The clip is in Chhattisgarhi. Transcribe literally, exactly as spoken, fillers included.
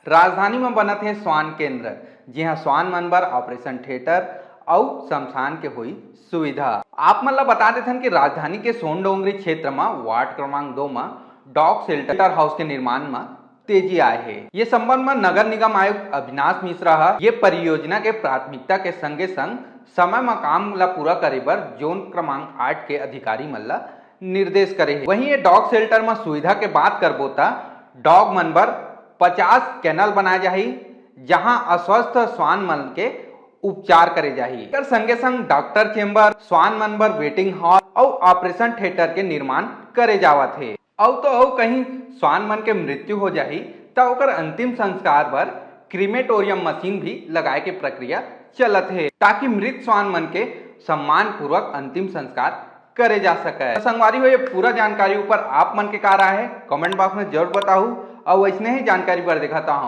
राजधानी म बनत हे स्वान केंद्र, जिहां स्वान मन बर ऑपरेशन थिएटर अउ शमशान के होई सुविधा। आप मन ला बता देथन कि राजधानी के सोनडोंगरी क्षेत्र म वार्ड क्रमांक दो म डॉग शेल्टर हाउस के निर्माण म तेजी आए हे। ये संबंध म नगर निगम आयुक्त अविनाश मिश्रा ह ये परियोजना के प्राथमिकता के संगे संग समय म काम ला पूरा करे बर जोन क्रमांक आठ के अधिकारी मन ला निर्देश करे हे। वहीं ये डॉग शेल्टर म सुविधा के बात करबो त डॉग मन बर पचास केनल बनाए जाही, जहां अस्वस्थ स्वान मन के उपचार करे जाही। एकर संगे संग डॉक्टर चेंबर, स्वान मन बर वेटिंग हॉल अउ ऑपरेशन थिएटर के निर्माण करे जावत हे। अउ तो अउ कहीं स्वान मन के मृत्यु हो जाही, त ओकर अंतिम संस्कार बर क्रीमेटोरियम मशीन भी लगाए के प्रक्रिया चलत हे, ताकि मृत स्वान मन के सम्मान पूर्वक अंतिम संस्कार करे जा सके। तो संगवारी हो, ये पूरा जानकारी ऊपर आप मन के का राय हे, कमेंट बॉक्स में जरूर बताहू। अउ ऐसने ही जानकारी बर देखत रहू हम